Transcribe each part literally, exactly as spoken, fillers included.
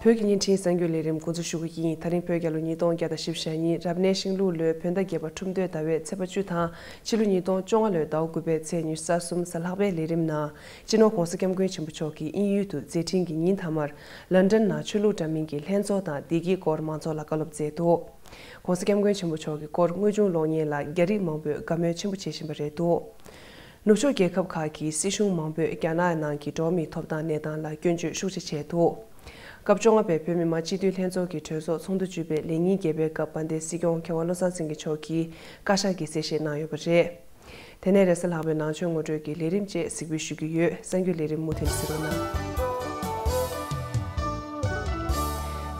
བོད་ཀྱི་བརྙན་འཕྲིན་གསར་འགྱུར་ལས་རིམ་འགོ་འཛུགས་ཞུ་གི་ཡིན། ད་རིང་བོད་རྒྱལ་ལོ་ཉིས་སྟོང་བརྒྱ་དང་བཞི་བཅུ་ཞེ་གཉིས་རབ་གནས་ཤིང་ལུག་ལོའི་བོད་ཟླ་བརྒྱད་པ་ཁྲུམས་སྟོད་ཟླ་བའི་ཚེས་པ་བཅུ་དང་ཕྱི་ལོ་ཉིས་སྟོང་བཅོ་ལྔ་ལོའི་ཟླ་བ་དགུ་པའི་ཚེས་ཉི་ཤུ་རྩ་གསུམ་གཟའ་ལྷག་པའི་ལས་རིམ་ནང་། སྤྱི་ནོར་༧གོང་ས་༧སྐྱབས་མགོན་ཆེན་པོ་མཆོག་གིས་དབྱིན་ཡུལ་དུ་མཛད་འཕྲིན་གྱི་ཉིན་མཐའ་མར་ལན་ཀྲན་ནང་ཆོས་ལུགས་འདྲ་མིན་གྱི་ལྷན་ཚོགས་དང་བདེ་སྐྱིད་སྐོར་མང་ཚོགས་ལ་བཀའ་སློབ་སྩལ་འདུག ༸གོང་ས་༧སྐྱབས་མགོན་ཆེན་པོ་མཆོག་གི་སྐོར་དངོས་བྱུང་གློག་བརྙན་ལ་རྒྱ་རིགས་མང་པོས་དགའ་མོས་ཆེན་པོ་བྱེད་བཞིན་པ་རེད་འདུག་ནུབ་ཕྱོགས་རྒྱལ་ཁབ་ཁག་གི་སྲིད་གཞུང་མང་པོས་རྒྱ་ནག་ནང་གི་འགྲོ་བ་མིའི་ཐོབ་ཐང་གནས་སྟངས་ལ་སྐྱོན་བརྗོད་ཤུགས་ཆེ་བྱས་འདུག་སྐབས་བཅོ་ལྔ་པའི་བོད་མི་མང་སྤྱི་འཐུས་ལྷན་ཚོགས་ཀྱི་གྲོས་ཚོགས་ཚོགས་འདུ་བཅུ་པའི་ལས་ཉིན་བརྒྱད་པའི་སྐབས་དཔལ་ལྡན་སྲིད་སྐྱོང་མཁས་དབང་བློ་བཟང་སེང་གེ་མཆོག་གིས་བཀའ་ཤག་གི་གསལ་བཤད་གནང་ཡོད་པ་རེད། དེ་ནས་རེས་གཟའ་ལྷག་པའི་ནང་ཆོས་ངོ་སྤྲོད་ཀྱི་ལས་རིམ་བཅས་གཟིགས་འབུལ་ཞུ་རྒྱུ་ཡོད། གསར་འགྱུར་ལས་རིམ་མུ་མཐུད་གཟིགས་རོགས་གནང་།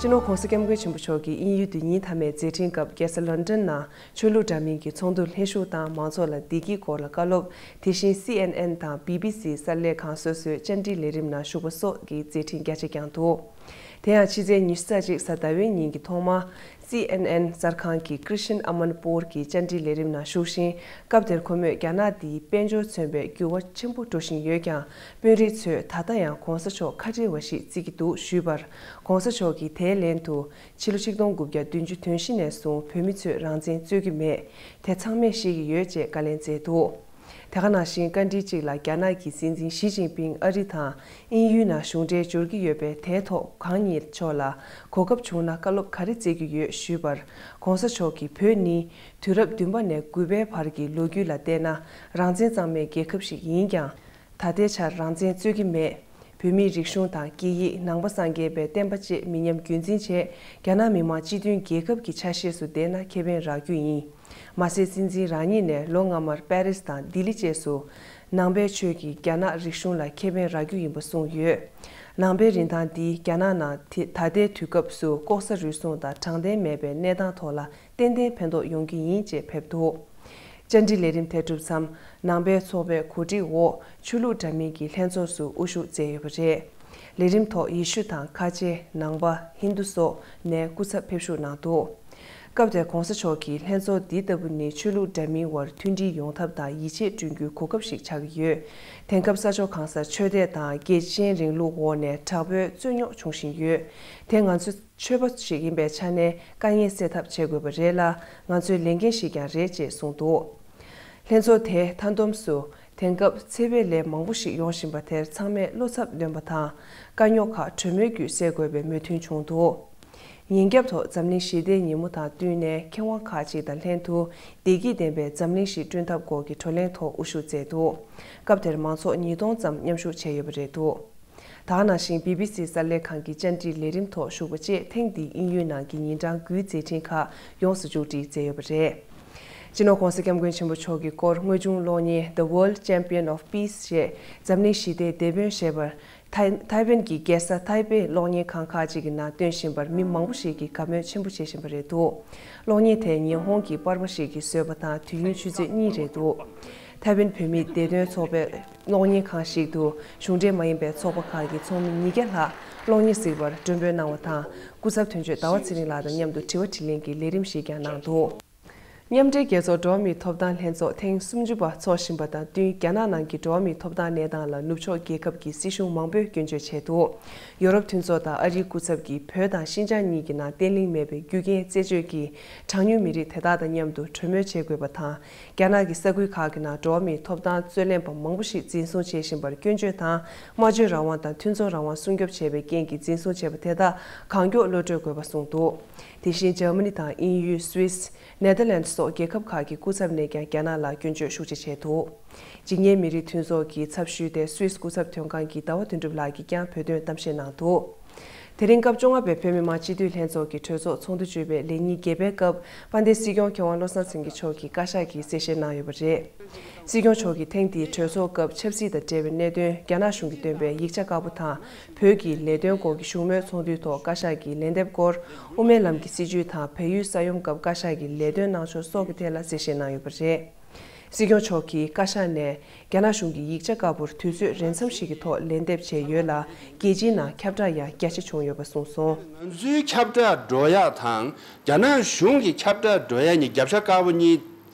སྤྱི་ནོར་༧གོང་ས་༧སྐྱབས་མགོན་ཆེན་པོ་མཆོག་གིས་དབྱིན་ཡུལ་དུ་ཉིན་མཐའ་མའི་མཛད་འཕྲིན་སྐབས་རྒྱལ་ས་ལོན་ཌོན་ནང་ཆོས་ལུགས་འདྲ་མིན་གྱི་ཚོགས་འདུར་ལྷན་ཞུགས་དང་མང་ཚོགས་ལ་བདེ་སྐྱིད་སྐོར་ལ་བཀའ་སློབ། དེ་བཞིན་སི་ཨེན་ཨེན་དང་བི་བི་སི་གསར་ལས་ཁང་སོ་སོའི་བཅར་འདྲིའི་ལས་རིམ་ནང་ཞུགས་པ་སོགས་ཀྱི་མཛད་འཕྲིན་རྒྱ་ཆེ་བསྐྱངས་འདུག་དེ་ཡང་ཕྱི་ཚེས་ཉི་ཤུ་རྩ་གཅིག་གཟའ་ཟླ་བའི་ཉིན་གྱི་ཐོག་མ། སི་ཨེན་ཨེན་གསར་ཁང་གི་ཀྲི་ཤན་ཨ་མན་པོར་གྱི་བཅར་འདྲིའི་ལས་རིམ་ནང་ཞུགས་ཤིང་། སྐབས་དེར་ཁོ་མོས་རྒྱ་ནག་འདིའི་དཔལ་འབྱོར་མཚོན་པའི་འགྱུར་བ་ཆེན་པོ་འགྲོ་བཞིན་ཡོད་ཀྱང་། དཔོན་རིགས་ཚོས་ད་ལྟ་ཡང་གོང་ས་མཆོག་ཁ་བྲལ་བ་ཞིག་བརྩི་གི་འདུག་ཞུས་པར། གོང་ས་མཆོག་གིས་དེའི་ལན་དུ། ཕྱི་ལོ་ཆིག་སྟོང་དགུ་བརྒྱ་བདུན་ཅུ་དོན་བཞི་ནས་བཟུང་བོད་མི་ཚོས་རང་བཙན་རྩོད་ཀྱི་མེད། དེ་ཚང་མས་ཤེས་ཀྱི་ཡོད་ཅེས་བཀའ་ལན་སྩལ་འདུག་དེ་ག་ནང་བཞིན་བཀའ་འདྲི་གཅིག་ལ་རྒྱ་ནག་གི་སྲིད་འཛིན་ཞི་ཅིན་ཕིང་ཨ་རི་དང་དབྱིན་ཡུལ་ནང་གཞུང་འབྲེལ་འབྱོར་གྱི་ཡོད་པས། དེའི་ཐོག་གང་ཉིད་མཆོག་ལ་གོ་སྐབས་བྱུང་ན་བཀའ་སློབ་ག་རེ་སྩལ་རྒྱུ་ཡོད་ཞུས་པར། གོང་ས་མཆོག་གིས་བོད་ནི་དུས་རབས་བདུན་པ་ནས་དགུ་པའི་བར་གྱི་ལོ་རྒྱུས་ལ་བལྟས་ན་རང་བཙན་གཙང་མའི་རྒྱལ་ཁབ་ཞིག་ཡིན་ཀྱང་། ད་ལྟའི་ཆར་རང་བཙན་རྩོད་ཀྱི་མེད། བོད་མིའི་རིག་གཞུང་དང་སྐད་ཡིག་ནང་པ་སངས་རྒྱས་པའི་བསྟན་པ་བཅས་མི་ཉམས་རྒྱུན་འཛིན་ཆེད། རྒྱ་ནག་མི་དམངས་སྤྱི་མཐུན་རྒྱལ་ཁབ་ཀྱི་ཆ་ཤས་སུ་བསྡད་ན་ཁེ་ཕན་རག་རྒྱུ་ཡིན། མ་ཟད་སྲིད་འཛིན་རང་ཉིད་ནས་ལོ་སྔ་མར་པེ་རིས་དང་ལྡི་ལི་བཅས་སུ། ནང་པའི་ཆོས་ཀྱིས་རྒྱ་ནག་རིག་གཞུང་ལ་ཁེ་ཕན་རག་རྒྱུ་ཡིན་པ་གསུངས་ཡོད། ནང་པའི་རིན་ཐང་འདིས་རྒྱ་ནག་ནང་དེ་ད་ལྟའི་དུས་སྐབས་སུ་ལྐོག་ཟ་རུལ་སུངས་དང་དྲང་བདེན་མེད་པའི་གནས་སྟངས་ཐོག་ལ། ཏན་ཏན་ཕན་ཐོགས་ཡོང་རྒྱུ་ཡིན་ཅེས་ཕེབས་འདུག་བཅར་འདྲི་ལས་རིམ་དེ་གྲུབ་མཚམས། ནང་པའི་ཚོགས་པའི་གོ་སྒྲིག་འོག་ཆོས་ལུགས་འདྲ་མིན་གྱི་ལྷན་ཚོགས་སུ་དབུ་བཞུགས་མཛད་ཡོད་པ་རེད། ལས་རིམ་ཐོག་ཡེ་ཤུ་དང་ཁ་ཆེ། ནང་པ། ཧིན་རྡུ་སོགས་ནས་སྐུ་ཚབ་ཕེབས་ཞུགས་གནང་འདུག་སྐབས་དེར་གོང་ས་མཆོག་གིས་ལྷན་ཚོགས་འདི་ལྟ་བུ་ནི་ཆོས་ལུགས་འདྲ་མིན་དབར་མཐུན་སྒྲིལ་ཡོང་ཐབས་དང་ཡིད་ཆེས་བསྐྲུན་རྒྱུའི་གོ་སྐབས་ཤིག་ཆགས་ཀྱི་ཡོད། དེང་སྐབས་ས་ཕྱོགས་གང་སར་ཆོས་དད་དང་རྒྱལ་ཞེན་རིང་ལུགས་འོག་ནས་དྲག་པོའི་རྩོད་རྙོག་འབྱུང་བཞིན་ཡོད། དེ་ང་ཚོ། ཆོས་པ་ཞིག་ཡིན་པའི་ཆ་ནས་དཀའ་ངལ་སེལ་ཐབས་བྱེད་དགོས་པ་རེད་ལ། ང་ཚོའི་ལས་འགན་ཞིག་ཀྱང་རེད་ཅེས་གསུངས་འདུག་ལྷན་ཚོགས་དེའི་མཐའ་བསྡོམས་སུ། དེང་སྐབས་ཚེ་འཕེལ་ལས་མང་པོ་ཞིག་ཡོང་བཞིན་པ་དེར་ཚང་མས་བློ་འཚབ་འདོན་པ་དང་། དཀའ་རྙོག་ཁག་གྲོས་མོལ་བརྒྱུད་སེལ་དགོས་པའི་མོས་མཐུན་བྱུང་འདུག་ཉིན་རྒྱབ་ཐོག་འཛམ་གླིང་ཞི་བདེའི་ཉིན་མོ་དང་བསྟུན་ནས་མཁས་དབང་ཁག་ཅིག་དང་ལྷན་དུ། བདེ་སྐྱིད་ལྡན་པའི་འཛམ་གླིང་ཞིག་བསྐྲུན་ཐབས་སྐོར་གྱི་བགྲོ་གླེང་ཐོག་དབུ་བཞུགས་མཛད་འདུག་སྐབས་དེར་མང་ཚོགས་ཉིས་སྟོང་ཙམ་མཉམ་ཞུགས་བྱས་ཡོད་པ་རེད་འདུག་ད་ག་ནང་བཞིན་བི་བི་སི་གསར་ལས་ཁང་གི་བཅར་འདྲིའི་ལས་རིམ་ཐོག་ཞུགས་པ་བཅས་ཐེངས་འདིའི་དབྱིན་ཡུལ་ནང་གི་ཉིན་གྲངས་དགུའི་མཛད་འཕྲིན་ཁག་ཡོངས་སུ་མཇུག་སྒྲིལ་མཛད་ཡོད་པ་རེད། སྤྱི་ནོར་༧གོང་ས་༧སྐྱབས་མགོན་ཆེན་པོ་མཆོག་གི་སྐོར་དངོས་བྱུང་གློག་བརྙན་The World Champion of Peace ཞེས་འཛམ་གླིང་ཞི་བདེའི་དེད་དཔོན་ཞེས་པར། ཐའེ་ཐའེ་ཝན་གྱི་རྒྱལ་ས་ཐའེ་པེ་གློག་བརྙན་ཁང་ཁག་ཅིག་གི་ནང་སྟོན་བཞིན་པར་མི་མང་པོ་ཞིག་གིས་དགའ་མོས་ཆེན་པོ་བྱེད་བཞིན་པ་རེད་འདུག་གློག་བརྙན་དེ་ཉི་ཧོང་གི་པར་པ་ཞིག་གིས་བཟོས་པ་དང་དུས་ཡུན་ཆུ་ཚོད་གཉིས་རེད་འདུག་ཐའེ་ཝན་བོད་མིའི་བདེ་དོན་ཚོགས་པའི་གློག་བརྙན་ཁང་ཞིག་ཏུ་གཞུང་འབྲེལ་མ་ཡིན་པའི་ཚོགས་པ་ཁག་གི་ཚོགས་མི་ཉིས་བརྒྱ་ལྷག་གློག་བརྙན་གཟིགས་པར་མགྲོན་འབོད་གནང་བ་དང་། སྐུ་ཚབ་དོན་གཅོད་ཟླ་བ་ཚེ་རིང་ལགས་དང་མཉམ་དུ་དྲི་བ་དྲིས་ལན་གྱི་ལས་རིམ་ཞིག་ཀྱང་གནང་འདུག་མཉམ་འབྲེལ་རྒྱལ་ཚོགས་འགྲོ་བ་མིའི་ཐོབ་ཐང་ལྷན་ཚོགས་ཐེངས་སུམ་ཅུ་པ་འཚོགས་བཞིན་པ་དང་བསྟུན། རྒྱ་ནག་ནང་གི་འགྲོ་བ་མིའི་ཐོབ་ཐང་གནས་སྟངས་ལ་ནུབ་ཕྱོགས་རྒྱལ་ཁབ་ཀྱི་སྲིད་གཞུང་མང་པོས་སྐྱོན་བརྗོད་བྱས་འདུག་ཡོ་རོབ་མཐུན་ཚོགས་དང་ཨ་རིའི་སྐུ་ཚབ་ཀྱིས་བོད་དང་ཤིན་ཅང་གཉིས་ཀྱི་ནང་བརྟན་ལྷིང་མེད་པའི་རྒྱུ་རྐྱེན་རྩད་གཅོད་ཀྱིས་གྲངས་ཉུང་མི་རིགས་དེ་དག་དང་མཉམ་དུ་གྲོས་མོལ་བྱེད་དགོས་པ་དང་། རྒྱ་ནག་གི་ས་ཁུལ་ཁག་གི་ནང་འགྲོ་བ་མིའི་ཐོབ་ཐང་རྩོད་ལེན་པ་མང་པོ་ཞིག་འཛིན་བཟུང་བྱེད་བཞིན་པར་སྐྱོན་བརྗོད་དང་། སྨྲ་བརྗོད་རང་དབང་དང་མཐུན་ཚོགས་རང་དབང་སྲུང་སྐྱོབ་བྱས་པའི་རྐྱེན་གྱིས་འཛིན་བཟུང་བྱས་པ་དེ་དག་གང་མགྱོགས་གློད་གྲོལ་དགོས་པ་གསུངས་འདུག་དེ་བཞིན་འཇར་མ་ནི་དང་དབྱིན་ཡུལ། སུད་སི། ནེ་དར་ལན་སོགས་རྒྱལ་ཁབ་ཁག་གི་སྐུ་ཚབ་ནས་ཀྱང་རྒྱ་ནག་ལ་སྐྱོན་བརྗོད་ཤུགས་ཆེ་བྱས་འདུག་འཇིགས་ཉེན་མི་རིགས་མཐུན་ཚོགས་ཀྱི་ཚབ་ཞུས་ཏེ་སུད་སི་སྐུ་ཚབ་དོན་ཁང་གི་ཟླ་བ་དོན་གྲུབ་ལགས་ཀྱིས་ཀྱང་བོད་དོན་གཏམ་བཤད་གནང་འདུག་དེ་རིང་སྐབས་བཅོ་ལྔ་པའི་བོད་མི་མང་སྤྱི་འཐུས་ལྷན་ཚོགས་ཀྱི་གྲོས་ཚོགས་ཚོགས་འདུ་བཅུ་པའི་ལས་ཉིན་བརྒྱད་པའི་སྐབས་དཔལ་ལྡན་སྲིད་སྐྱོང་མཁས་དབང་བློ་བཟང་སེང་གེ་མཆོག་གིས་བཀའ་ཤག་གི་གསལ་བཤད་གནང་ཡོད་པ་རེད། སྲིད་སྐྱོང་མཆོག་གིས་ཐེངས་འདིའི་གྲོས་ཚོགས་སྐབས་ཆབ་སྲིད་དང་འབྲེལ་བའི་གནད་དོན། རྒྱ་ནག་གཞུང་གིས་བཏོན་པའི་ཡིག་ཆ་དཀར་པོ་དང་། བོད་ཀྱི་ལས་དོན་སྐོར་གྱི་བཞུགས་མོལ་ཚོགས་འདུའི་ཐོག་བཀའ་ཤག་གི་ལན་འདེབས་སྐོར། དབུ་མའི་ལམ་གྱི་སྲིད་བྱུས་དང་བལ་ཡུལ་ས་ཡོམ་སྐབས་བཀའ་ཤག་གི་ལས་དོན་གནང་ཕྱོགས་སོགས་ཀྱི་ཐད་ལ་གསལ་བཤད་གནང་ཡོད་པ་རེད། སྲིད་སྐྱོང་མཆོག་གིས་བཀའ་ཤག་ནས་རྒྱ་ནག་གཞུང་གི་ཡིག་ཆ་དཀར་པོར་དུས་ཚོད་རན་ཚམ་ཞིག་གི་ཐོག་ལན་འདེབས་བྱས་ཡོད་ལ། རྒྱལ་སྤྱིའི་ནང་ཁྱབ་བསྒྲགས་ཡང་རྒྱ་ཆེ་བྱུང་ཡོད་པ་གསུངས་སོང་། ང་ཚོའི་ཁྱབ་བསྒྲགས་འགྲོ་ཡག་དང་རྒྱ་ནག་གཞུང་གི་ཁྱབ་བསྒྲགས་འགྲོ་ཡག་གཉིས་རྒྱབ་ཤ་དཀར་པོ་གཉིས།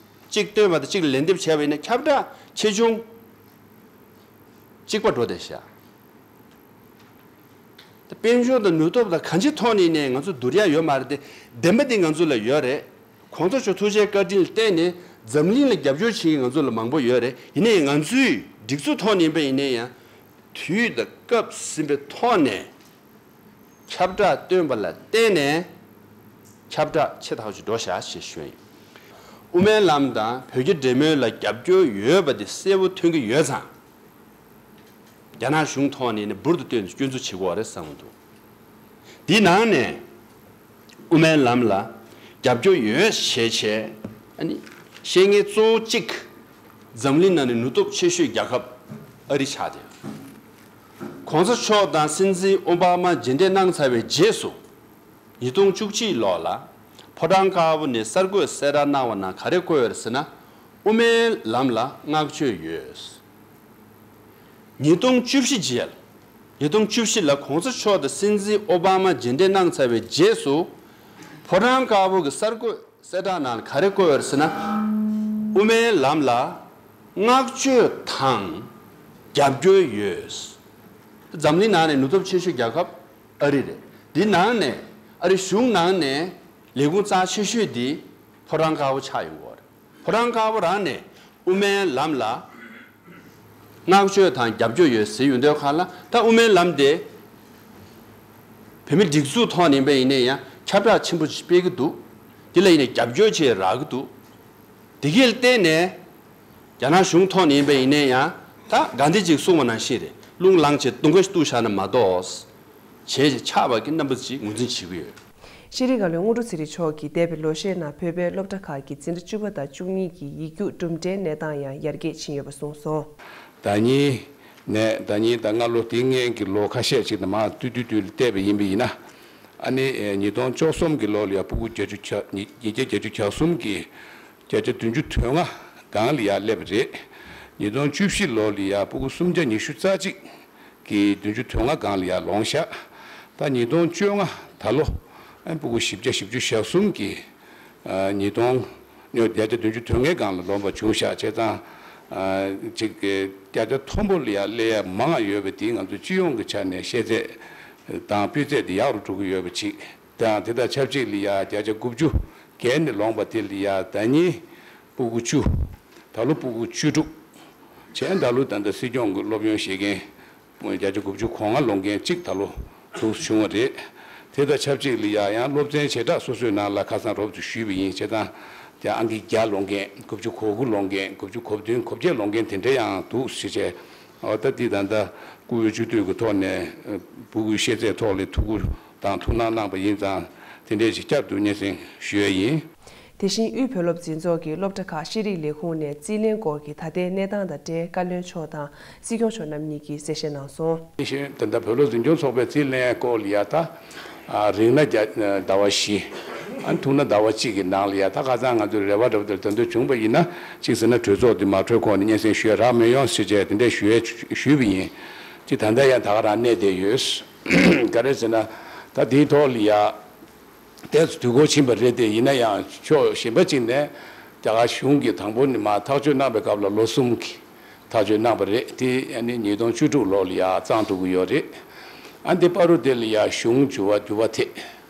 གཅིག་བཏོན་པ་དང་གཅིག་ལ་ལན་འདེབས་བྱས་པ་ཡིན་ན་ཁྱབ་བསྒྲགས་ཆེ་ཆུང་གཅིག་པ་འགྲོ་བསྡད་ཤག་དཔལ་འབྱོར་དང་ནུས་སྟོབས་དང་གང་ཅི་ཐོག་ནས་ནས་ང་ཚོ་བསྡུར་ཡ་ཡོད་མ་རེད་དེ། བདེན་པ་དེ་ང་ཚོ་ལ་ཡོད་རེད། གོང་ས་མཆོག་ཐུགས་རྗེ་བཀའ་དྲིན་ལ་བརྟེན་ནས་འཛམ་གླིང་ལ་རྒྱབ་སྐྱོར་བྱེད་མཁན་ང་ཚོ་ལ་མང་པོ་ཡོད་རེད། ཡིན་ནའི་ང་ཚོའི་སྒྲིག་འཛུགས་ཐོག་ནས་ཡིན་པ་ཡིན་ནའི་ཡང་དུས་དང་སྐབས་ཟིན་པའི་ཐོག་ནས་ཁྱབ་བསྒྲགས་བཏོན་པ་ལ་བརྟེན་ནས་ཁྱབ་བསྒྲགས་ཆེ་ཐག་ཆོད་འགྲོ་བཞག་ཞེས་ཞུ་ཡིན། དབུ་མའི་ལམ་དང་བོད་རྒྱ་འབྲེལ་མོལ་ལ་རྒྱབ་སྐྱོར་ཡོད་པ་དེ་གསལ་པོ་ཐོན་གྱི་ཡོད་ཙང་། རྒྱ་ནག་གཞུང་ཐོག་ནས་ནི་འབུར་དུ་བཏོན་ནས་སྐྱོན་འཛུགས་བྱེད་དགོས་རེད་བསམ་གྱི་འདུག་འདི་ནང་ནས་དབུ་མའི་ལམ་ལ་རྒྱབ་སྐྱོར་ཡོད་ཞེས་བྱས་ཨ་ནི་བཤད་མཁན་གཙོ་བོ་གཅིག་འཛམ་གླིང་ནང་ནས་ནུས་སྟོབས་ཆེ་ཤོས་རྒྱལ་ཁབ་ཨ་རི་ཆགས་བསྡད་ཡོད། གོང་ས་མཆོག་དང་སྲིད་འཛིན་ཨོ་བྷ་མ་མཇལ་འཕྲད་གནང་ཚར་བའི་རྗེས་སུ། ཉིས་སྟོང་བཅུ་གཅིག་ལོ་ལ་ཕོ་བྲང་དཀར་པོ་ནས་གསར་འགོད་གསལ་བསྒྲགས་གནང་བ་ནང་ག་རེ་བཀོད་ཡོད་ཟེར་ན། དབུ་མའི་ལམ་ལ་བསྔགས་བརྗོད་ཡོད། ཉིས་སྟོང་བཅུ་བཞི་རྗེས། ཉིས་སྟོང་བཅུ་བཞི་ལ་གོང་ས་མཆོག་དང་སྲིད་འཛིན་ཨོ་བྷ་མ་མཇལ་འཕྲད་གནང་ཚར་བའི་རྗེས་སུ། ཕོ་བྲང་དཀར་པོ་གི་གསར་འགོད་གསལ་བསྒྲགས་ནང་ལ་ག་རེ་བཀོད་ཡོད་ཟེར་ན། དབུ་མའི་ལམ་ལ་བསྔགས་བརྗོད་དང་རྒྱབ་སྐྱོར་ཡོད། འཛམ་གླིང་ནང་ནས་ནུས་སྟོབས་ཆེ་ཤོས་རྒྱལ་ཁབ་ཨ་རི་རེད། འདི་ནང་ནས་ཨ་རི་གཞུང་ནང་ནས་ལས་ཁུངས་རྩ་ཆེ་ཤོས་འདི་ཕོ་བྲང་དཀར་པོ་ཆགས་ཡོང་གི་ཡོད་རེད། ཕོ་བྲང་དཀར་པོ་རང་ནས་དབུ་མའི་ལམ་ལ་བསྔགས་བརྗོད་དང་རྒྱབ་སྐྱོར་ཡོད་ཟེར་ཡོང་དུས་སྒང་ལ། ད་དབུ་མའི་ལམ་དེ་བོད་མི་སྒྲིག་འཛུགས་ཐོག་ནས་ཡིན་པ་ཡིན་ན་ཡང་ཁྱབ་བསྒྲགས་ཆེན་པོ་ཞིག་སྤེལ་གྱི་འདུག་འདི་ལ་ཡིན་ནའི་རྒྱབ་སྐྱོར་བྱེད་རག་གི་འདུག་འདི་གས་ལ་བརྟེན་ནས་རྒྱ་ནག་གཞུང་ཐོག་ནས་ཡིན་པ་ཡིན་ན་ཡང་། ད་ག་འདི་ཅིག་གསུངས་པ་ནང་བཞིན་རེད། རླུང་ལངས་བྱས་དུང་ཁ་ཞིག་གཏུགས་བཞག་ན་མ་གཏོགས། བྱས་བྱས་ཆགས་པ་གི་རྣམ་པ་ཅིག་ངོས་འཛིན་བྱེད་ཀྱི་ཡོད། ཤེས་རིག་བཀའ་བློན་དངོས་གྲུབ་ཚེ་རིང་མཆོག་གིས་འདས་པའི་ལོ་ཤས་ནང་བོད་པའི་སློབ་གྲྭ་ཁག་གི་འཛིན་གྲྭ་བཅུ་པ་དང་བཅུ་གཉིས་ཀྱི་ཡིག་རྒྱུགས་གྲུབ་འབྲས་གནས་སྟངས་ཡང་ཡར་རྒྱས་ཕྱིན་ཡོད་པ་གསུངས་སོང་། ཟླ་ཉིན་ནས་ཟླ་ཉིན་དང་སྔ་ལོ་དེ་སྔོན་གྱི་ལོ་ཁ་ཤས་ཅིག་དང་མར་བསྟུད་བསྟུད་བསྟུད་བལྟས་པ་ཡིན་པ་ཡིན་ན། ཨ་ནི་ཉིས་སྟོང་བཅུ་གསུམ་གྱི་ལོ་ལ་ཡང་སྤུ་གུ་བརྒྱད་ཅུ་གྱ་ཉིས་བརྒྱ་བརྒྱད་ཅུ་གྱ་གསུམ་གྱིས་བརྒྱ་ཆ་བདུན་ཅུ་དོན་ལྔ་སྒང་ལ་ཡང་སླེབས་པ་རེད། ཉིས་སྟོང་བཅུ་བཞི་ལོ་ལ་ཡང་སྤུ་གུ་སུམ་བརྒྱ་ཉི་ཤུ་རྩ་གཅིག་གིས་བདུན་ཅུ་དོན་ལྔ་སྒང་ལ་ཡང་ལོངས་ཤག་ད་ཉིས་སྟོང་བཅོ་ལྔ་ད་ལོ་ཨ་སྤུ་གུ་བཞི་བརྒྱ་བཞི་བཅུ་ཞེ་གསུམ་གྱིས་ཉིས་སྟོང་བརྒྱ་ཆ་བདུན་ཅུ་དོན་ལྔའི་སྒང་ལ་ལོངས་པ་བྱུང་ཤག་བྱས་ཙང་ཅིག་བརྒྱ་ཆ་མཐོན་པོ་ལ་ཡང་སླེབས་ཡ་མང་ང་ཡོད་པ་དེ་ང་ཚོ་སྤྱི་ཡོངས་ཀྱི་ཆ་ནས་ཤེས་ཚད་དང་སྤུས་ཚད་དེ་ཡག་རུ་འགྲོ་གི་ཡོད་པ་ཅིག་དང་དེ་དང་ཆབས་ཅིག་ལ་ཡང་བརྒྱ་ཆ་དགུ་བཅུ་བརྒལ་ནས་ལོངས་པ་དེ་ལ་ཡང་ཟླ་ཉིན་སྤུ་གུ་བཅུ། ད་ལོ་སྤུ་གུ་བཅུ་དྲུག་བྱས་ད་ལོ་ད་ལྟ་སྲིད་སྐྱོང་གི་སློབ་ཡོན་བཞེས་མཁན་བརྒྱ་ཆ་དགུ་བཅུ་གོ་ལྔ་ལོངས་མཁན་གཅིག་ད་ལོ་འདུག་བྱུང་བ་རེད། དེ་དང་ཆབས་ཅིག་ལ་ཡང་ཡང་སློབ་ཚན་བྱེ་བྲག་སོ་སོའི་ནང་ལ་ཁ་སང་རོབ་ཙམ་ཞུས་པ་ཡིན། བྱས་ཙང་དེ་ཨང་ཀི་བརྒྱ་ལོངས་མཁན་དགུ་བཅུ་གོ་དགུ་ལོངས་མཁན་དགུ་བཅུ་གོ་བདུན་གོ་བརྒྱད་ལོངས་མཁན་དེ་འདྲ་ཡང་འདུག་ཟེར་བྱས། འོ་ད་འདི་ད་ལྟ་སྐུ་འོས་སྤྱི་འཐུས་ཀྱི་ཐོག་ནས་སྤུ་གུའི་ཤེས་ཚད་ཐོག་ལ་ཐུགས་ཁུར་དང་ཐུགས་སྣང་གནང་པ་ཡིན་ཙང་དེ་འདྲའི་ཞིག་བསྐྱར་དུ་སྙན་སེང་ཞུ་ཡས་ཡིན། དེ་བཞིན་དབུས་བོད་སློབ་འཛིན་ཚོགས་ཀྱི་སློབ་གྲྭ་ཁག་ཤེས་རིག་ལས་ཁུངས་ནས་རྩིས་ལེན་སྐོར་གྱི་ད་ལྟའི་གནས་སྟངས་དང་འབྲེལ་བཀའ་བློན་མཆོག་དང་སྲིད་སྐྱོང་མཆོག་རྣམ་གཉིས་ཀྱིས་གསལ་བཤད་གནང་སོང་། དེ་བཞིན་ད་ལྟ་བོད་སློབ་འཛིན་སྐྱོང་ཚོགས་པའི་རྩིས་ལེན་སྐོར་ལ་ཡ་ད། རིང་ན་བརྒྱ་ཟླ་བ་བཞི། ཨ་ནི་ཐུང་ན་ཟླ་བ་གཅིག་གི་ནང་ལ་ཡ་ད་ཁ་སང་ང་ཚོས་རེ་བ་འདྲ་པོ་དེ་ད་དུང་བྱུང་པ་ཡིན་ན་གཅིག་ཟེར་ན་གྲོས་ཚོགས་འདི་མ་གྲོལ་གོང་ནས་སྙན་སེང་ཞུ་ཡ་རག་མི་ཡོང་ཟེར་བྱས་དེ་འདྲས་ཞུ་ཡ་ཞུས་པ་ཡིན། དེ་ད་ལྟ་ཡང་ད་ག་རང་གནས་བསྡད་ཡོད། ག་རེ་ཟེར་ན་ད་དེའི་ཐོག་ལ་ཡ། ཏོག་ཙམ་དུས་འགོར་ཕྱིན་པ་རེད་དེ་ཡིན་ན་ཡང་ཕྱོགས་གཞན་པ་གཅིག་ནས་རྒྱ་གར་གཞུང་གིས་དང་པོ་ནས་མར་ཐག་གཅོད་གནང་པའི་སྐབས་ལ་ལོ་གསུམ་གྱི་ཐག་གཅོད་གནང་པ་རེད། དེ་ཨ་ནི་ཉིས་སྟོང་བཅུ་དྲུག་ལོ་ལ་ཡང་གཙང་འགྲོ་གི་ཡོད་རེད། ཨ་འདི་བར་དུ་དེ་ལ་ཡང་གཞུང་འགྱུར་བ་འགྱུར་བ་ཐེབས།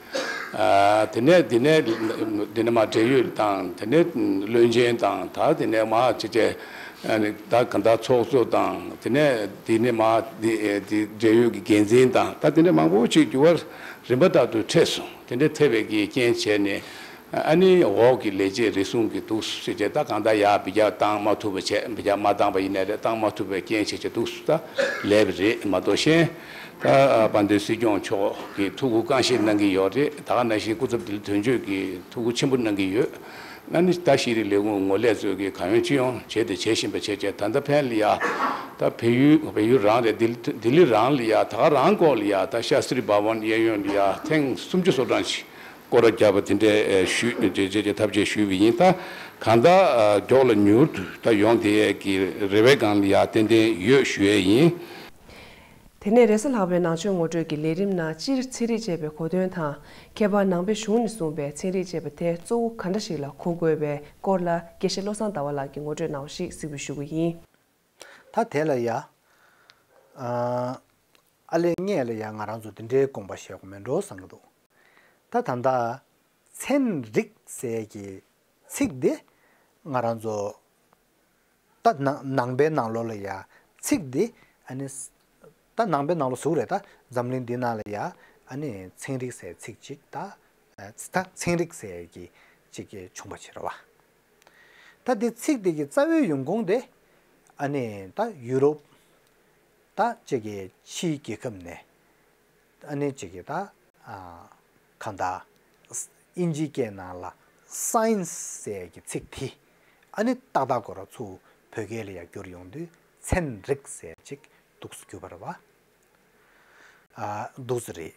ཨ་དེ་ནས་དེ་ནས་དེ་ནས་མར་འབྲེལ་ཡོད་དང་དེ་ནས་བློན་ཆེན་དང་ད་དེ་ནས་མར་ཅི་བྱས་ཨ་ནི་ད་གང་ལྟར་ཚོགས་གཙོ་དང་དེ་ནས་དེ་ནས་མར་དེ་དེ་འབྲེལ་ཡོད་ཀྱི་འགན་འཛིན་དང་ད་དེ་ནས་མང་པོ་ཅིག་འགྱུར་བ་རིམ་པ་ལྟར་དུ་འཕྲད་སོང་། དེ་འདྲ་ཐེབས་པའི་གི་རྐྱེན་བྱས་ནས་ཨ་ནི་འོག་གི་ལས་བྱེད་རེ་ཟུང་གི་འདུག་ཟེར་བྱས་ད་གང་ལྟར་ཡར་འབུད་རྒྱག་བཏང་མ་ཐུབ་པ་བྱས་འབུད་རྒྱག་མ་བཏང་པ་ཡིན་ནའི་རེད་བཏང་མ་ཐུབ་པའི་རྐྱེན་བྱས་བྱས་འདུག་ད་ལས་པ་རེད་མ་གཏོགས་གཞན་ད་དཔལ་ལྡན་སྲིད་སྐྱོང་མཆོག་གིས་ཐུགས་ཁུར་རྐང་བཞེས་གནང་གི་ཡོད་རེད། ད་ག་ནང་བཞིན་སྐུ་ཚབ་འདི་ལ་དོན་གཅོད་ཀྱིས་ཐུགས་ཁུར་ཆེན་པོ་གནང་གི་ཡོད། ཨ་ནི་ད་ཤེས་རིག་ལས་ཁུངས་ངོས་ལེན་ཚོས་ཀྱིས་གང་ཡོང་ཅི་ཡོང་བྱས་ཏེ་བྱེད་བཞིན་པ་བྱས་བྱས་ད་ལྟ་ཕན་ལ་ཡ་ད་བལ་ཡུལ་བལ་ཡུལ་རང་རེད། ལྡི་ལི་ལྡི་ལི་རང་ལ་ཡ་ད་ག་རང་སྐོར་ལ་ཡ་ད་ཤཱ་སྟྲི་བྷ་ཝན་གཡས་གཡོན་ལ་ཡ་ཐེངས་སུམ་ཅུ་སོ་གྲངས་ཤིག་སྐོར་ར་བརྒྱབ་པ་དེ་འདྲའི་ཞུས་ཐབས་ཤེས་ཞུས་པ་ཡིན། ད་གང་ལྟར་མགྱོགས་ལ་མྱུར་དུ་ད་ཡོང་བསྡད་ཡས་ཀྱི་རེ་བའི་སྒང་ལ་ཡ་ཏན་ཏན་ཡོད་ཞུ་ཡས་ཡིན། དེ་ནས་རེས་གཟའ་ལྷག་པའི་ནང་ཆོས་ངོ་སྤྲོད་ཀྱི་ལས་རིམ་ནང་སྤྱིར་ཚན་རིག་ཅེས་པའི་གོ་དོན་དང་། ཁྱད་པར་ནང་པའི་གཞུང་ནས་གསུངས་པའི་ཚན་རིག་ཅེས་པ་དེ་གཙོ་བོ་ག་འདྲ་ཞིག་ལ་གོ་དགོས་པའི་སྐོར་ལ་དགེ་བཤེས་བློ་བཟང་ཟླ་བ་ལགས་ཀྱིས་ངོ་སྤྲོད་གནང་བ་ཞིག་གཟིགས་འབུལ་ཞུ་གི་ཡིན། ད་དེ་ལ་ཡ། ཨ། ཨ་ལས་སྔོན་ལ་ཡང་ང་རང་ཚོ་དེ་འདྲའི་དགོངས་པ་བཞེས་དགོས་མེད་འགྲོ་བསམ་གྱི་འདུག་ད་ད་ལྟ་ཚན་རིག་ཟེར་གྱི་ཚིག་འདི་ང་རང་ཚོ་ད་ནང་ནང་པའི་ནང་ལོགས་ལ་ཡ་ཚིག་འདི་ཨ་ནི་ད་ནང་པའི་ནང་ལོགས་སུ་རེད། ད་འཛམ་གླིང་འདི་ནང་ལ་ཡ་ཨ་ནི་ཚན་རིག་ཟེར་ཚིག་ཅིག་ད་ད་ཚན་རིག་ཟེར་གྱི་ཅིག་བྱུང་བ་ཅིག་རེད་བ། ད་འདི་ཚིག་འདི་གི་རྩ་བའི་ཡོང་ཁུངས་དེ་ཨ་ནི་ད་ཡུ་རོབ་ད་ཅིག་གི་ཕྱིའི་རྒྱལ་ཁབ་ནས་ཨ་ནི་ཅིག་གི་ད་ཨ་གང་ལྟར་དབྱིན་ཇིའི་སྐད་ནང་ལ་སའེན་སི་ཟེར་གྱི་ཚིག་དེ་ཨ་ནི་ཏག་ཏག་ཁོ་རང་ཚུར་བོད་སྐད་ལ་ཡང་བསྒྱུར་ཡོང་དུས་ཚན་རིག་ཟེར་ཅིག་འདུག་སེ་བསྒྱུར་བ་རེད་བ། ཨ་འདུག་སེ་རེད།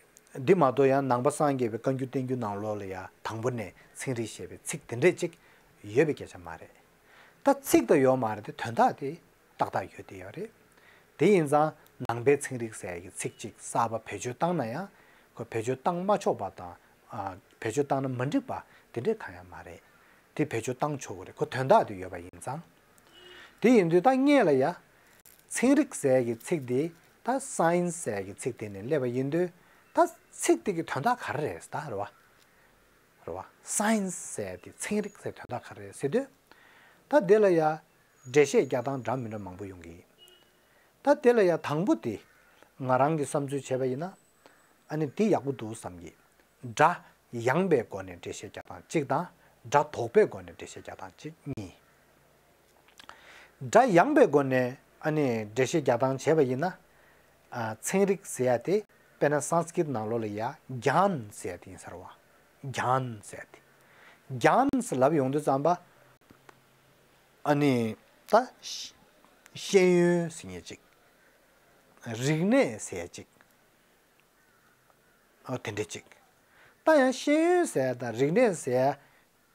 འདི་མ་གཏོགས་ཡང་ནང་པ་སངས་རྒྱས་པའི་བཀའ་འགྱུར་བསྟན་འགྱུར་ནང་ལོགས་ལ་ཡང་དང་པོ་ནས་ཚན་རིག་ཞེས་པའི་ཚིག་དེ་འདྲས་ཅིག་ཡོད་པའི་སྐད་ཆ་མ་རེད། ད་ཚིག་ད་ཡོད་མ་རེད་དེ་དོན་དག་དེ་ཏག་ཏག་ཡོད་དེ་ཡོད་རེད། དེ་ཡིན་ཙང་ནང་པའི་ཚན་རིག་ཟེར་ཡ་གི་ཚིག་ཅིག་གསར་པ་བེད་སྤྱོད་བཏང་ན་ཡང་ཁོ་བེད་སྤྱོད་བཏང་མ་ཆོག་པ་དང་ཨ་བེད་སྤྱོད་བཏང་ན་མ་འགྲིག་པ་དེ་འདྲས་གང་ཡང་མ་རེད། དེ་བེད་སྤྱོད་བཏང་ཆོག་གི་རེད། ཁོ་དོན་དག་དེ་ཡོད་པ་ཡིན་ཙང་། དེ་ཡིན་དུས་ད་སྔོན་ལ་ཡ་ཚན་རིག་ཟེར་གྱི་ཚིག་དེ་ད་སའེན་སི་ཟེར་གྱི་ཚིག་དེ་ནས་སླེབས་པ་ཡིན་དུས་ད་ཚིག་དེ་གི་དོན་དག་ག་རེ་རེད་ད་རེད་བ། རེད་བ། སའེན་སི་ཟེར་དེ་ཚན་རིག་ཟེར་དོན་དག་ག་རེ་རེད་ཟེར་དུས། ད་དེ་ལ་ཡ་འགྲེལ་བཤད་རྒྱག་སྟངས་འདྲ་མི་འདྲ་མང་པོ་ཡོང་གི་ཡིན། ད་དེ་ལ་ཡ་དང་པོ་དེ་ང་རང་གི་བསམ་ཚུལ་བྱས་པ་ཡིན་ན་ཨ་ནི་དེ་ཡག་པོ་འདུག་བསམ་གི། སྒྲ་ཡངས་པའི་སྒོ་ནས་འགྲེལ་བཤད་རྒྱག་སྟངས་གཅིག་དང་སྒྲ་དོག་པའི་སྒོ་ནས་འགྲེལ་བཤད་རྒྱག་སྟངས་གཅིག་གཉིས། སྒྲ་ཡངས་པའི་སྒོ་ནས་ཨ་ནི་འགྲེལ་བཤད་རྒྱག་སྟངས་བྱས་པ་ཡིན་ན། ཨ་ཚན་རིག་ཟེར་ཡ་དེ་དཔེར་ན་སཾ་སྐྲྀཏ་ནང་ལོགས་ལ་ཡ་གྱཱན་ཟེར་ཡ་དེ་ཡིན་ས་རེད་བ། གྱཱན་ཟེར་ཡ་དེ། གྱཱན་ཟེར་ལབ་ཡོང་དུས་ཙམ་པ། ཨ་ནི་ད་ཤེས་ཤེས་ཡོན་ཟེར་ཡ་ཅིག་རིག་གནས་ཟེར་ཡ་ཅིག་ཨོ་དེ་འདྲ་ཅིག་ད་ཡང་ཤེས་ཡོན་ཟེར་ཡ་དང་རིག་གནས་ཟེར་ཡ།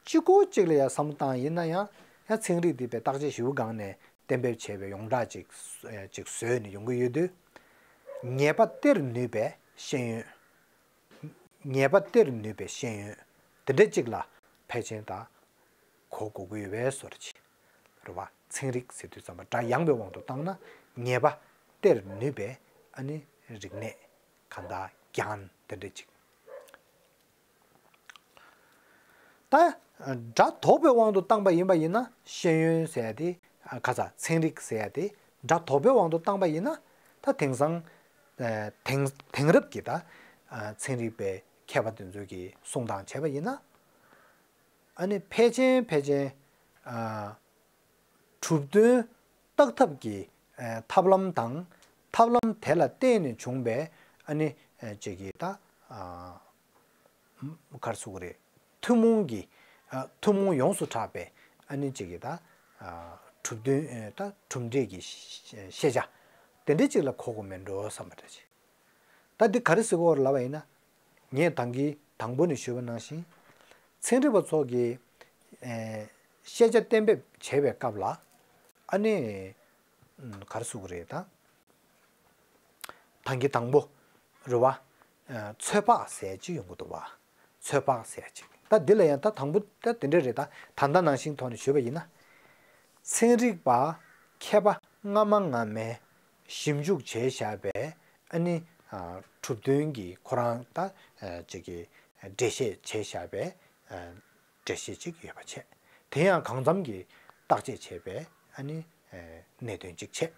གཅིག་པོ་གཅིག་ལ་ཡང་བསམ་བློ་བཏང་ཡིན་ན་ཡང་ཡང་ཚན་རིག་འདི་པའི་བརྟག་དཔྱད་ཞིབ་སྒང་ནས་གཏན་འབེབས་བྱས་པའི་ཡོངས་གྲགས་ཅིག་ཅིག་བཟོས་ནས་ཡོང་གི་ཡོད་དུས། ངེས་པ་སྟེར་ནུས་པའི་ཤེས་ཡོན། ངེས་པ་སྟེར་ནུས་པའི་ཤེས་ཡོན་དེ་འདྲ་ཅིག་ལ་ཕལ་ཆེར་ད་གོ་དགོས་ཀྱི་ཡོད་པའི་བཟོ་འདྲ་ཅིག་རེད་བ། ཚན་རིག་ཟེར་དུས་ཙམ་པ་སྒྲ་ཡངས་པའི་དབང་དུ་བཏང་ན་ངེས་པ་སྟེར་ནུས་པའི་ཨ་ནི་རིག་གནས་གང་ལྟར་གྱཱན་དེ་འདྲ་ཅིག་ད་སྒྲ་དོག་པའི་དབང་དུ་བཏང་པ་ཡིན་པ་ཡིན་ན་ཤེས་ཡོན་ཟེར་ཡ་དེ་ཁ་ཚ་ཚན་རིག་ཟེར་ཡ་དེ་སྒྲ་དོག་པའི་དབང་དུ་བཏང་པ་ཡིན་ན་ད་དེང་སང་དེང་དེང་རབས་ཀྱི་ད་ཚན་རིག་པའི་མཁས་པ་དེ་ཚོ་གིས་གསུང་སྟངས་བྱས་པ་ཡིན་ན་ཨ་ནི་ཕལ་ཆེར་ཕལ་ཆེར་གྲུབ་དོན་བརྟག་ཐབས་ཀྱི་ཐབས་ལམ་དང་ཐབས་ལམ་དེ་ལ་བརྟེན་ནས་བྱུང་བའི་ཨ་ནི་ཅིག་གི་ད། ག་རེ་ཟེར་དགོས་རེད། ཐུན་མོང་གི་ཨ་ཐུན་མོང་ཡོངས་སུ་གྲགས་པའི་ཨ་ནི་གཅིག་གི་ད་ཨ་གྲུབ་དོན་ཨ་ད་གྲུབ་འབྲས་ཀྱི་ཤེས་བྱ་དེ་འདྲའི་གཅིག་ལ་གོ་དགོས་མེད་འགྲོ་བསམ་པ་འདྲ་ཅིག་ད་འདི་ག་རེ་ཟེར་དགོས་རེད་ལབ་པ་ཡིན་ན། ངས་ད་གིན་དང་པོ་ནས་ཞུས་པ་ནང་བཞིན། ཚན་རིག་པ་ཚོ་གིས་ཨ་ཤེས་བྱ་གཏན་འབེབས་བྱེད་པའི་སྐབས་ལ་ཨ་ནི་ག་རེ་ཟེར་དགོས་རེད་ད། ད་གིན་དང་པོ་རེད་བ། ཚོད་དཔག་ཟེར་ཅིག་ཡོང་གི་འདུག་བ། ཚོད་དཔག་ཟེར་ཅིག་ད་འདི་ལ་ཡང་ད་དང་པོ་ད་དེ་འདྲ་རེད། ད་ད་ལྟ་ནང་བཞིན་ཐོག་ནས་ཞུས་པ་ཡིན་ན། ཚན་རིག་པ་མཁས་པ་སྔ་མ་སྔ་མས་ཞིབ་འཇུག་བྱས་བཞག་པའི་ཨ་ནི་གྲུབ་དོན་གྱི་ཁོ་རང་ད་ཅིག་གི་འགྲེལ་བཤད་བྱས་བཞག་པའི་འགྲེལ་བཤད་ཅིག་ཡོད་པ་བྱས། དེ་ཡང་གང་འཚམ་གྱི་བརྟག་དཔྱད་བྱས་པའི་ཨ་ནི་གནད་དོན་ཅིག་བྱས།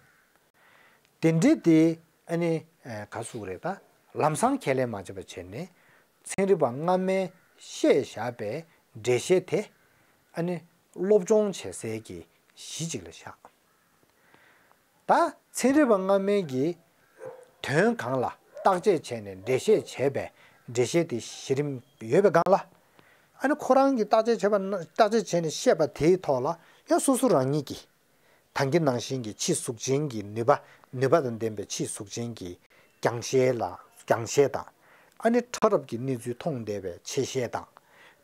དེ་འདྲའི་དེ་ཨ་ནི་ག་ཟེར་དགོས་རེད་ད། ལམ་སང་ཁས་ལེན་མ་བྱས་པ་བྱས་ནས་ཚན་རིག་པ་སྔ་མས་བཤད་བཞག་པའི་འགྲེལ་བཤད་དེ་ཨ་ནི་སློབ་སྦྱོང་བྱེད་སའི་གི་གཞི་གཅིག་ལ་བཞག་ད་ཚན་རིག་པ་སྔ་མའི་གི་དོན་སྒང་ལ་བརྟག་དཔྱད་བྱས་ནས་འགྲེལ་བཤད་བྱས་པའི་འགྲེལ་བཤད་དེ་གཞི་རིམ་ཡོད་པའི་སྒང་ལ་ཨ་ནི་ཁོ་རང་གིས་བརྟག་དཔྱད་བྱས་པ་ན་བརྟག་དཔྱད་བྱས་ནས་བཤད་པ་དེའི་ཐོག་ལ་ཡང་སོ་སོ་རང་ཉིད་ཀྱིས། ད་གིན་ནང་བཞིན་གྱི་ཕྱི་གཟུགས་ཅན་གྱི་ནུས་པ་ནུས་པ་དང་ལྡན་པའི་ཕྱི་གཟུགས་ཅན་གྱི་རྒྱང་ཤེལ་ལ་རྒྱང་ཤེལ་དང་། ཨ་ནི་ཕྲ་རབ་ཀྱི་གནས་ཚུལ་མཐོང་བདེ་བའི་ཆེ་ཤེལ་དང་།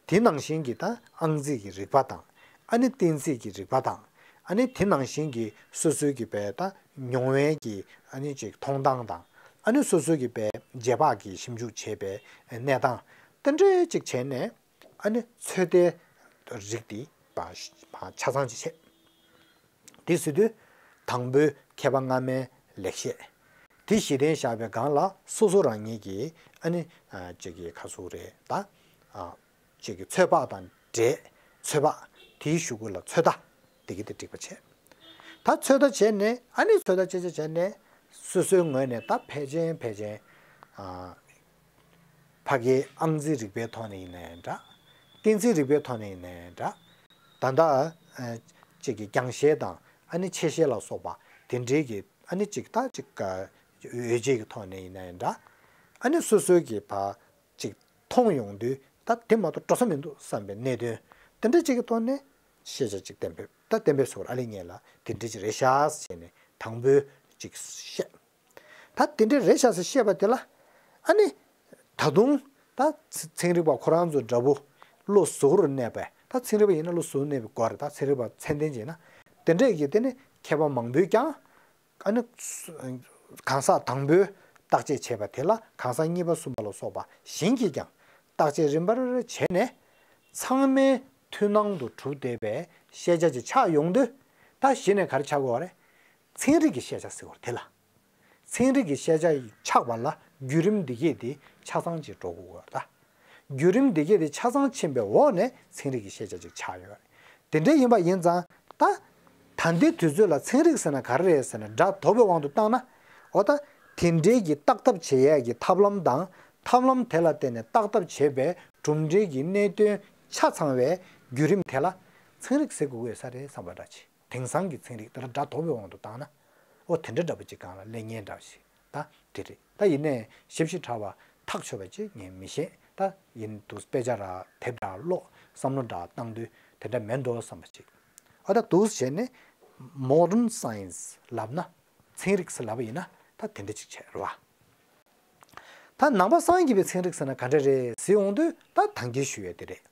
དེ་ནང་བཞིན་གྱི་ད་ཨང་རྩིས་ཀྱི་རིག་པ་དང་། ཨ་ནི་གཏན་ཚིགས་ཀྱི་རིག་པ་དང་། ཨ་ནི་དེ་ནང་བཞིན་གྱི་སོ་སོའི་གི་པའི་ད་མྱོང་བའི་གི་ཨ་ནི་ཅིག་མཐོང་སྟངས་དང་། ཨ་ནི་སོ་སོའི་གི་པའི་རྗེས་དཔག་གི་ཞིབ་འཇུག་བྱས་པའི་གནས་སྟངས་དེ་འདྲའི་ཅིག་བྱས་ནས། ཨ་ནི་ཚོད་ལྟའི་རིགས་དེ་ཆ་ཚང་ཅིག་བྱས། དེ་ཟེར་དུས་དང་པོའི་མཁས་པ་སྔ་མའི་ལེགས་བཤད། དེ་གཞི་རྟེན་བཞག་པའི་སྒང་ལ་སོ་སོ་རང་ཉིད་ཀྱི་ཨ་ནི་ཨ་ཅིག་གི་ཁ་སུ་རེད་ད། ཨ་ཅིག་གི་ཚོད་དཔག་དང་འབྲེལ། ཚོད་དཔག་དེའི་གཞུག་གུ་ལ་ཚོད་ལྟ་དེ་གི་དེ་འགྲིག་པ་བྱས། ད་ཚོད་ལྟ་བྱས་ནས་ཨ་ནི་ཚོད་ལྟ་བྱས་བྱས་བྱས་ནས་སོ་སོའི་ངོས་ནས་ད་ཕལ་ཆེན་ཕལ་ཆེན་ཨ་ཕ་གིའི་ཨང་རྩིས་རིག་པའི་ཐོག་ནས་ཡིན་ནའི་འདྲ། གཏན་ཚིགས་རིག་པའི་ཐོག་ནས་ཡིན་ནའི་འདྲ། ད་ལྟ་ཨ་ཅིག་གི་རྒྱང་ཤེལ་དང་ཨ་ནི་ཆེ་ཤེལ་ལ་སོགས་པ་དེ་འདྲའི་གི་ཨ་ནི་ཅིག་ད་ཅིག་འོད་བྱེད་ཀྱི་ཐོག་ནས་ཡིན་ནའི་འདྲ། ཨ་ནི་སོ་སོའི་གི་ཕ་ཅིག་མཐོང་ཡོང་དུས་ད་དེ་མ་གཏོགས་འགྲོ་ས་མི་འདུག་བསམ་པའི་གནད་དོན་དེ་འདྲ་ཅིག་གི་ཐོག་ནས་ཤེས་བྱ་ཅིག་གཏན་འབེབས་ད་གཏན་འབེབས་སོགས་ཨ་ལེ་ངེས་ལ་དེ་འདྲ་ཅིག་རེད་ཤག་ཟེར་ནས་དང་པོའི་ཅིག་བཤད། ད་དེ་འདྲ་རེད་ཤག་ཟེར་བཤད་པ་དེ་ལ་ཨ་ནི་ད་དུང་ད་ཚན་རིག་པ་ཁོ་རང་ཚོ་འདྲ་པོ་བློ་གཟུ་བོར་གནས་པའི་ད་ཚན་རིག་པ་ཡིན་ན་བློ་གཟུ་བོར་གནས་པའི་སྐོར་རེད། ད་ཚན་རིག་པ་ཚད་ལྡན་ཅིག་ཡིན་ན་དེ་འདྲས་ཀྱི་དེ་ནི་མཁས་པ་མང་པོས་ཀྱང་ཨ་ནི་གང་ཟག་དང་པོའི་བརྟག་དཔྱད་བྱས་པ་དེ་ལ་གང་ཟག་གཉིས་པ་གསུམ་པ་ལ་སོགས་པ་གཞན་གྱིས་ཀྱང་བརྟག་དཔྱད་རིམ་པར་བྱས་ནས་ཚང་མའི་མཐུན་སྣང་དུ་གྲུབ་བསྡད་པའི་ཤེས་བྱ་ཅིག་ཆགས་ཡོང་དུས་ད་གཞི་ནས་ག་རེ་ཆགས་དགོས་པ་རེད། ཚན་རིག་གི་ཤེས་བྱ་ཟེར་བ་དེ་ལ། ཚན་རིག་གི་ཤེས་བྱ་ཡི་ཆགས་པ་ལ་བརྒྱུད་རིམ་འདི་གས་དེ་ཆ་ཚང་ཅིག་འགྲོ་དགོས་པ་ད། བརྒྱུད་རིམ་འདི་གས་དེ་ཆ་ཚང་ཕྱིན་པའི་འོག་ནས་ཚན་རིག་གི་ཤེས་བྱ་ཅིག་ཆགས་ཡོད་རེད། དེ་འདྲ་ཡིན་པ་ཡིན་ཙང་ད། ད་ལྟའི་དུས་ཚོད་ལ་ཚན་རིག་ཟེར་ན་ག་རེ་རེད་ཟེར་ན་སྒྲ་དོག་པའི་དབང་དུ་བཏང་ན། འོ་ད། དེ་འདྲའི་གི་བརྟག་ཐབས་བྱེད་ཡས་ཀྱི་ཐབས་ལམ་དང་ཐབས་ལམ་དེ་ལ་བརྟེན་ནས་བརྟག་ཐབས་བྱེད་པའི་གྲུབ་འབྲས་ཀྱི་གནད་དོན་ཆ་ཚང་བའི་བརྒྱུད་རིམ་དེ་ལ་ཚན་རིག་ཟེར་དགོས་ཀྱི་ཡོད་ས་རེད་བསམ་པ་འདྲ་ཅིག་དེང་སང་གི་ཚན་རིག་དེ་ལ་སྒྲ་དོག་པའི་དབང་དུ་བཏང་ན། ཨོ་དེ་འདྲ་འདྲ་པོ་ཅིག་སྒང་ལ་སླེབས་ཉེན་འདྲ་པོ་ཞིག་ད་དེ་རེད། ད་ཡིན་ནའི་ཞིབ་ཞིབ་ཕྲ་བ་ཐག་ཆོད་པ་ཅིག་ངས་མི་ཤེས། ད་ཡིན་འདུག་དཔེ་ཆ་ར་དེབ་འདྲ་ཀློག་བསམ་བློ་འདྲ་བཏང་དུས་དེ་འདྲ་མེད་འགྲོ་བསམ་པ་ཅིག་ཨོ་ད་འདུག་བྱས་ནས་མོ་ཌན་སའེན་སི་ལབ་ན་ཚན་རིག་ཟེར་ལབ་པ་ཡིན་ན་ད་དེ་འདྲ་ཅིག་བྱས་རེད་བ། ད་ནང་པ་སངས་རྒྱས་པའི་ཚན་རིག་ཟེར་ན་ག་འདྲ་རེད་ཟེར་ཡོང་དུས་ད་ད་གིན་ཞུས་ཡོད་དེ་རེད།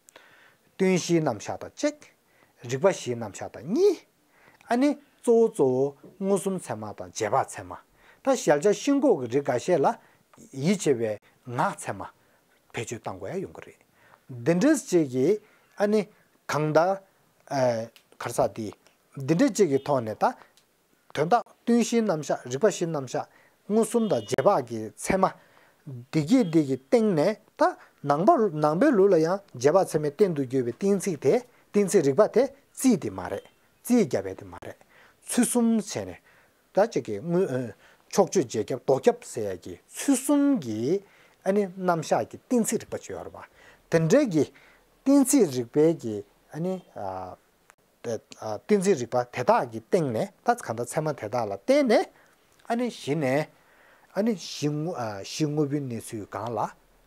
ཀུན་གཞིའི་རྣམ་གཞག་དང་གཅིག་རིག་པ་བཞིའི་རྣམ་གཞག་དང་གཉིས། ཨ་ནི་གཙོ་བོ་གཙོ་བོ་མངོན་སུམ་ཚད་མ་དང་རྗེས་དཔག་ཚད་མ། ད་གཞལ་བྱ་ཤིན་ལྐོག་གི་རིགས་འགའ་ཤས་ལ་ཡིད་ཆེས་པའི་ངག་ཚད་མ་བེད་སྤྱོད་གཏང་དགོས་ཡ་ཡོང་གི་རེད། འདི་འདྲ་ཅིག་གིས་ཨ་ནི་གང་ལྟར་ཨ་ག་རེ་ཟེར་དེ་འདི་འདྲ་ཅིག་གི་ཐོག་ནས་ད། དོན་དག་ཀུན་གཞིའི་རྣམ་གཞག་རིག་པ་བཞིའི་རྣམ་གཞག་མངོན་སུམ་དང་རྗེས་དཔག་གི་ཚད་མ། འདི་གི་འདི་གི་སྟེང་ནས་ད་ནང་པ་ནང་པའི་ལུགས་ལ་ཡང་རྗེས་དཔག་ཚད་མའི་སྟེང་དུ་གྱུར་པའི་གཏན་ཚིགས་དེ་གཏན་ཚིགས་རིག་པ་དེ་རྩིས་དེ་མ་རེད། རྩིས་རྒྱབ་པའི་དེ་མ་རེད། ཚུལ་གསུམ་བྱས་ནས་ད་ཅིག་གི་དངོས་ཕྱོགས་ཆོས་རྗེས་ཁྱབ་ལྡོག་ཁྱབ་ཟེར་ཡ་གི་ཚུལ་གསུམ་གྱི་ཨ་ནི་རྣམ་གཞག་གི་གཏན་ཚིགས་རིག་པ་བརྗོད་ཡོད་རེད་པ། དེ་འདྲའི་གི་གཏན་ཚིགས་རིག་པའི་གི་ཨ་ནི་ཨ། གཏན་ཚིགས་རིག་པ་དེ་དག་གི་སྟེང་ནས་ད་གང་ལྟར་ཚད་མ་དེ་དག་ལ་བརྟེན་ནས་ཨ་ནི་གཞི་ནས་ཨ་ནི་གཞི་དངོས་གཞི་དངོས་པོའི་གནས་ཚུལ་སྒང་ལ་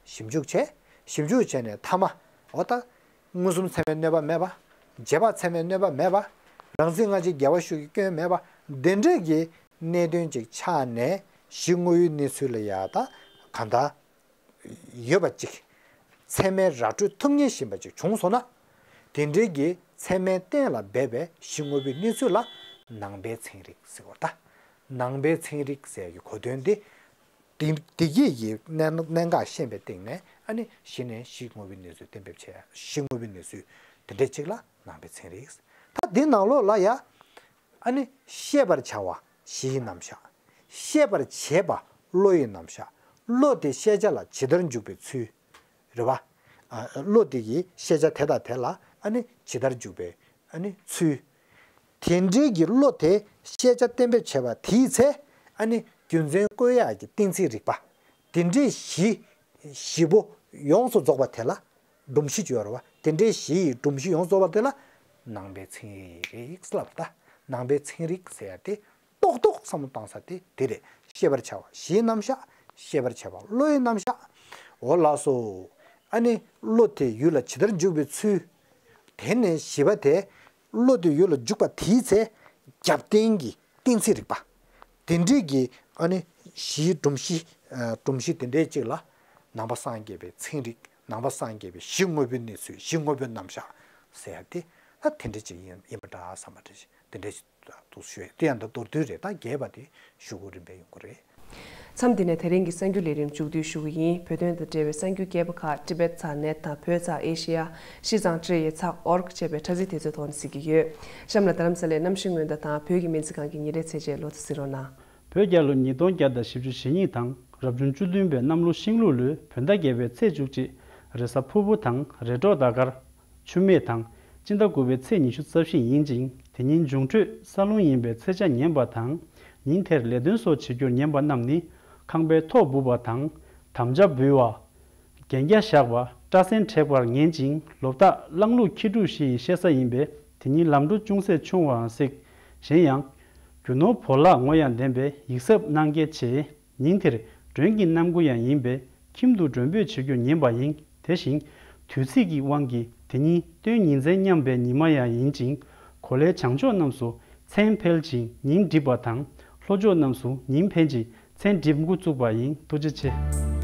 ཞིབ་འཇུག་བྱས། ཞིབ་འཇུག་བྱས་ནས་མཐའ་མ་འོ་ད་མངོན་སུམ་ཚད་མའི་གནོད་པ་མེད་པ། རྗེས་དཔག་ཚད་མའི་གནོད་པ་མེད་པ། རང་མཚན་སྔ་ཕྱི་འགལ་བ་ཤུགས་ཀྱིས་སྐྱོན་མེད་པ། འདི་འདྲས་ཀྱི་གནད་དོན་ཅིག་ཆགས་ནས་གཞི་དངོས་པོའི་གནས་ཚུལ་ལ་ཡ་ད་གང་ལྟར། ཡོད་པ་གཅིག་ཚད་མའི་ར་སྤྲོད་ཐུབ་ངེས་ཤིག་ཡིན་པ་ཅིག་བྱུང་སོང་ན། དེ་འབྲེལ་གྱི་ཚད་མའི་གཏན་ལ་འབེབས་པའི་གཞི་དངོས་པོའི་གནས་ཚུལ་ལ་ནང་པའི་ཚན་རིག་ཟེར་བ་ད། ནང་པའི་ཚན་རིག་ཟེར་ཡག་གི་གོ་དོན་དེ། དེ་དེ་གྱིས་ཀྱི་གནད་གནད་འགག་ཤེས་པའི་སྟེང་ནས་ཨ་ནི་གཞི་ནས་གཞི་དངོས་པོའི་གནས་ཚུལ་གཏན་འབེབས་བྱས། གཞི་དངོས་པོའི་གནས་ཚུལ་དེ་འདྲས་གཅིག་ལ་ནང་པའི་ཚན་རིག་ད་འདི་ནང་ལོགས་ལ་ཡ། ཨ་ནི་ཤེས་པར་བྱ་བ་གཞི་ཡི་རྣམ་གཞག་ཤེས་པར་བྱེད་པ་བློ་ཡི་རྣམ་གཞག་བློ་དེ་ཤེས་བྱ་ལ་ཇི་ལྟར་འཇུག་པའི་ཚུལ། རེད་བ། ཨ་བློ་དེ་གིས་ཤེས་བྱ་དེ་དང་དེ་ལ་ཨ་ནི་ཇི་ལྟར་འཇུག་པའི་ཨ་ནི་ཚུལ། དེ་འབྲེལ་གྱི་བློ་དེ་ཤེས་བྱ་གཏན་འབེབས་བྱས་པ་དེའི་ཚེ་ཨ་ནི་རྒྱུ་མཚན་བཀོད་ཡག་གི་གཏན་ཚིགས་རིག་པ། དེ་འདྲའི་གཞི་བཞི་པོ་ཡོངས་སུ་རྫོགས་པ་དེ་ལ། སྒྲོམ་གཞི་ཅིག་ཡོད་རེད་བ། དེ་འདྲའི་གཞི་ཡི་སྒྲོམ་གཞི་ཡོངས་རྫོགས་པ་དེ་ལ་ནང་པའི་ཚན་རིག་ལབ་ད། ནང་པའི་ཚན་རིག་ཟེར་ཡ་དེ་ཏོག་ཏོག་བསམ་བློ་བཏང་ས་དེ་དེ་རེད། ཤེས་པར་བྱ་བ་གཞིའི་རྣམ་གཞག་ཤེས་པར་བྱ་བ་བློ་ཡི་རྣམ་གཞག་འོ་ལགས་སོ། ཨ་ནི་བློ་དེ་ཡུལ་ལ་ཇི་ལྟར་འཇུག་པའི་ཚུལ། དེ་ནས་བཞི་པ་དེ། བློ་དེ་ཡུལ་ལ་འཇུག་པ་དེའི་ཚེ། རྒྱབ་རྟེན་གྱི་གཏན་ཚིགས་རིག་པ། དེ་འདྲས་ཀྱི་ཨ་ནི་གཞིའི་སྒྲོམ་གཞི། ཨ་སྒྲོམ་གཞི་དེ་འདྲས་ཅིག་ལ་ནང་པ་སངས་རྒྱས་པའི་ཚན་རིག་ནང་པ་སངས་རྒྱས་པའི་གཞི་དངོས་པོའི་གནས་ཚུལ་གཞི་དངོས་པོའི་རྣམ་གཞག་ཟེར་ཡ་དེ་ད་དེ་འདྲས་ཅིག་ཡིན་ཡིན་པ་འདྲ་བསམ་པ་འདྲ་ཞིག་དེ་འདྲས་ཅིག་འདུག་ཞུ་ཡས་དེ་ཡང་ད་མདོར་བསྡུས་རེད། ད་རྒྱས་པ་དེ་ཞུ་དགོས་རིམ་པས་ཡོང་གི་རེད། མཚམས་འདི་ནས་དེ་རིང་གི་གསར་འགྱུར་ལས་རིམ་མཇུག་བསྡུ་ཞུ་གི་ཡིན། བོད་དོན་དང་འབྲེལ་བའི་གསར་འགྱུར་རྒྱས་པ་ཁག་ཊི་བེཊ་ཚག་ནེཊ་དང་བོད་ཚག་ཨེ་ཤེ་ཡ། ཤིས་ཙང་ཀྲེ་ཡེ་ཚག་ཨོ་རི་ཇི་བཅས་པའི་དྲ་ཚིགས་དེ་ཚོའི་ཐོག་ནས་གཟིགས་ཀྱི་ཡོད། གཤམ་ལ་རྡ་རམ་ས་ལའི་གནམ་གཤིས་སྔོན་བརྡ་དང་བོད་ཀྱི་སྨན་རྩིས་ཁང་གི་ཉིན་རེའི་ཚེས་ཆའི་ལོ་ཚིགས་གཟིགས་རོགས་གནང་། བོད་རྒྱལ་ལོ་ཉིས་སྟོང་བརྒྱ་དང་བཞི་བཅུ་ཞེ་གཉིས་དང་རབ་བྱུང་བཅུ་བདུན་པའི་གནམ་ལོ་ཤིང་ལུག་ལོའི་བོད་ཟླ་བརྒྱད་པའི་ཚེས་བཅུ་གཅིག་རེས་གཟའ་ཕུར་བུ་དང་རེས་གྲོགས་ཟླ་སྐར། ཆུ་སྨད་དང་སྤྱི་ཟླ་དགུ་པའི་ཚེས་ཉི་ཤུ་རྩ་བཞི་ཡིན་ཅིང་དེ་ཉིན་འབྱུང་འཕྲོད་ས་ལུང་ཡིན་པའི་ཚེས་ཆ་ཉན་པ་དང་། ཉིན་དེར་ལས་དོན་སོགས་བྱེད་རྒྱུར་ཉན་པ་རྣམས་ནི་ཁང་པའི་ཐོག་སྦུབ་པ་དང་དམ་བཅའ་འབུལ་བ། གན་རྒྱ་བཞག་པ། སྐྲ་སེན་བྲེག་པར་ངན་ཅིང་ལོ་རྟགས་གླང་ལུག་ཁྱི་ཕྲུག་བཞི་ཡི་བཤད་ས་ཡིན་པས་དེ་ཉིན་ལམ་འགྲོ་ཅུང་ཟད་ཆུང་བའང་སྲིད། གཞན་ཡང་། རྒྱུ་ནོར་བོར་བརླག་ངོ་ཡང་ལྡན་པས་ཡིག་གཟབ་གནང་གལ་ཆེ། ཉིན་དེར་མགྲོན་གྱི་གནམ་སྒོ་ཡང་ཡིན་པས་ཁྱིམ་དུ་མགྲོན་འབོད་བྱེད་རྒྱུར་ཉན་པ་ཡིན། དེ་བཞིན་དུས་ཚིགས་ཀྱི་དབང་གིས་དེ་ཉིན་སྟོན་ཉིན་མཚན་མཉམ་པའི་ཉི་མ་ཡང་ཡིན་ཅིང་། གོ་ལའི་བྱང་ཕྱོགས་རྣམས་སུ་མཚན་འཕེལ་ཅིང་ཉིན་འགྲིབ་པ་དང་། ལྷོ་ཕྱོགས་རྣམས་སུ་ཉིན་འཕེན་ཅིང་མཚན་འགྲིབ་འགོ་བཙུགས་པ་ཡིན། ཐུགས་རྗེ་ཆེ།